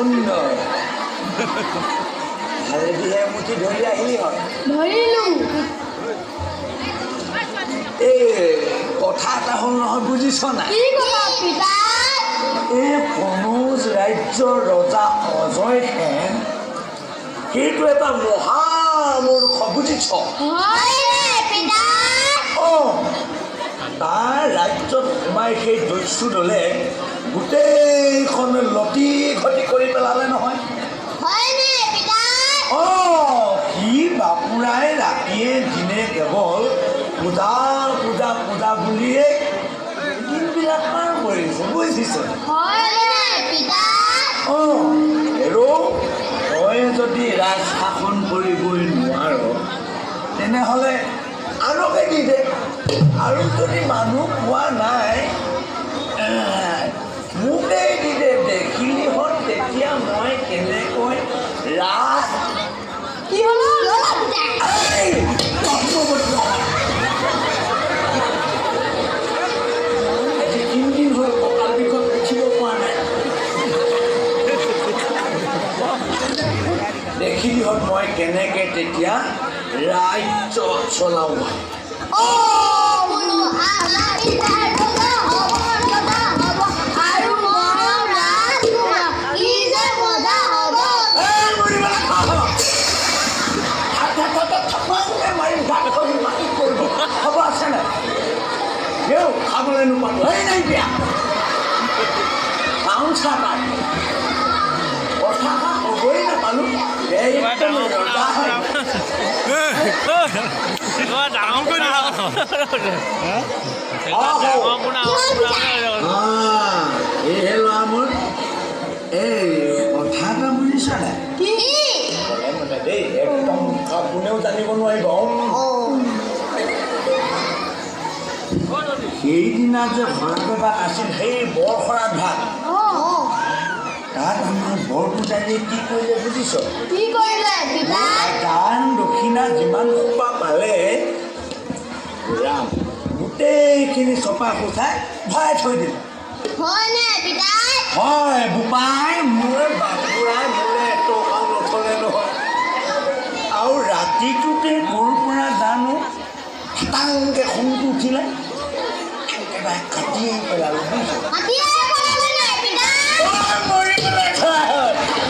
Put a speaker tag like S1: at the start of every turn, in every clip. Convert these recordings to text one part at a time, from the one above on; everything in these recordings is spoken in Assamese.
S1: সুন্দৰ। ভালেদিহে এমুঠি ধৰি আহিলি হয়।
S2: ধৰিলো।
S1: এই কথা এটা হ'ল নহয়, বুজিছ নাই?
S2: কি কথা পিতা?
S1: এই কনৌজ ৰাজ্যৰ ৰজা অজয় সেন, সেইটো এটা মহামূৰ্খ, বুজিছ?
S2: হয়নে পিতা?
S1: অ, তাৰ ৰাজ্যত সোমাই সেই দস্যু দলে গোটেইখন লটি ঘটি কৰি পেলালে নহয়।
S2: হয়নে পিতা?
S1: অ, সি বাপুৰাই ৰাতিয়ে দিনে কেৱল পূজা পূজা পূজা বুলিয়ে দিনবিলাক পাৰ কৰিছে, বুজিছ?
S2: হয়নে পিতা?
S1: অ, হেৰৌ, তই যদি ৰাজ শাসন কৰিবই নোৱাৰ, তেনেহ'লে আনকে দি দে। আৰু যদি মানুহ পোৱা নাই, মোকেই দি দে। দেখিলিহঁত তেতিয়া মই কেনেকৈ ৰাজ
S2: কি হ'ল পিতা?
S1: এই, পদ্মৱতী নহয়। আজি তিনিদিন হ'ল কঁকাল বিষত উঠিব পৰা নাই। দেখিলিহঁত মই কেনেকে তেতিয়া ৰাজ্য চলাওঁ।
S2: অ বোলো আমাৰ পিতাৰ ৰজা হ'ব, ৰজা হ'ব আৰু মই ৰাজকুমাৰ, কি যে মজা হ'ব।
S1: এই মৰিবলৈ খা হ'ব। থাক, থাক, থাক, থাক, থাপাংকে মাৰিম, গাত খহি মাটিত পৰিব। হ'ব আছে নাই? হেও, খাবলৈ নোপালো। এই নাইকিয়া। চাউণ্ড চাহ তাত। কথাষাৰ ক'বই নাপালো। একদম ৰজা হৈ
S3: ডাঙৰ কৰি
S1: এইহে ল'ৰা মোৰ। এই কথা এটা বুজিছ নাই?
S2: কি?
S1: ক'লে মানে দেই, একদম কোনেও জানিব নোৱাৰিব। সেইদিনা যে শৰাধ ভাত আছিল, সেই বৰ শৰাধ ভাত, তাত আমাৰ বৰ পূজাৰীয়ে কি কৰিলে বুজিছ?
S2: কি কৰিলে পিতা?
S1: দান দক্ষিণা যিমান সোপা পালে, ৰাম, গোটেইখিনি চপা কোচাই ভৰাই থৈ দিলে।
S2: হয়নে পিতা?
S1: হয় বোপাই, মোৰ বাপুৰাই মোলে এটকাও নথলে নহয়। আৰু ৰাতিটোতে ক'ৰ পৰা জানো খাটাংকে খংটো উঠিলে, একেবাৰে কাটিয়ে পেলালোঁ, বুজিছ?
S2: কাটিয়ে পেলালে নে পিতা?
S1: ঐ, মৰিবলৈ খাই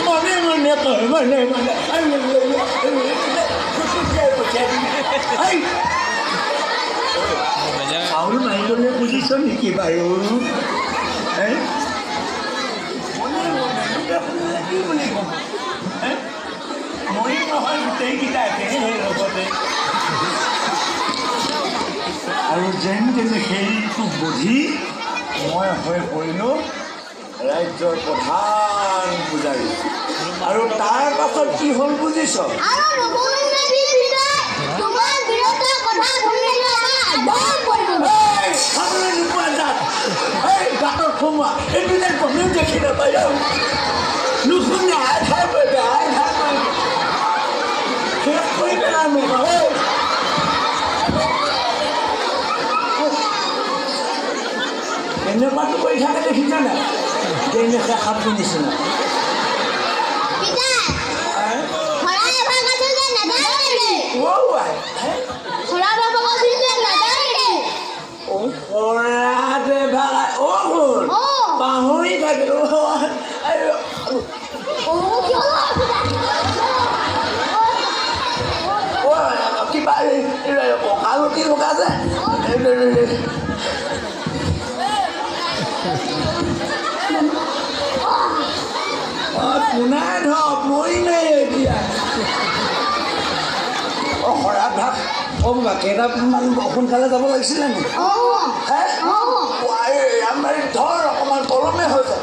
S1: মনে মনে কয়, মনে মনে খুচুকিয়াই পঠিয়াই দিলি। এই, চাউল মাৰি ল'লে, বুজিছ নেকি বাৰু? হে? মনে মনে শুনিলে কি বুলি ক'ম? হে? মৰিম নহয় গোটেইকেইটা একেহে লগতে। আৰু যেন তেনে সেইটো বধি মই হৈ পৰিলোঁ ৰাজ্যৰ প্ৰধান পূজাৰী। আৰু তাৰ পাছত কি হ'ল বুজিছ?
S2: আৰু নকৰিলে কি পিতা? তোমাৰ বীৰত্বৰ কথা শুনিলে আমাৰ আদৰ পৰিব।
S1: এই, খাবলৈ নোপোৱা জাত, এই গাঁতত সোমোৱা, এইটো যেন কোনেও দেখি নাপায়। ঔ। নুশুনে, আই খাই পৰিবে, আই খাই পৰিবে, শেষ কৰি পেলাম মোক। ঐ, এনেকুৱাটো কৰি থাকে, দেখিছ নাই? যেনেকৈ সাপটো নিচিনা।
S2: পিতা, শৰাই এভাগ আছিল যে নাজানে নেকি?
S1: অ আই, হে?
S2: শৰাই এভাগ আছিল যে নাজানে নেকি?
S1: অ, শৰাধ এভাগ, অ শুন,
S2: অ।
S1: পাহৰি থাকিলো।
S2: অ, কি হ'ল পিতা?
S1: অ, কিবা এই কঁকালতি লগা যে। অ, পোনাই ধৰক, মৰিমেই এতিয়া। অ, শৰাধ ভাগ, অ বাবা, কেইটামান সোনকালে যাব লাগিছিলে নি?
S2: অ।
S1: হে?
S2: অ।
S1: আমাৰ ধৰ অকণমান পলমে হৈছে।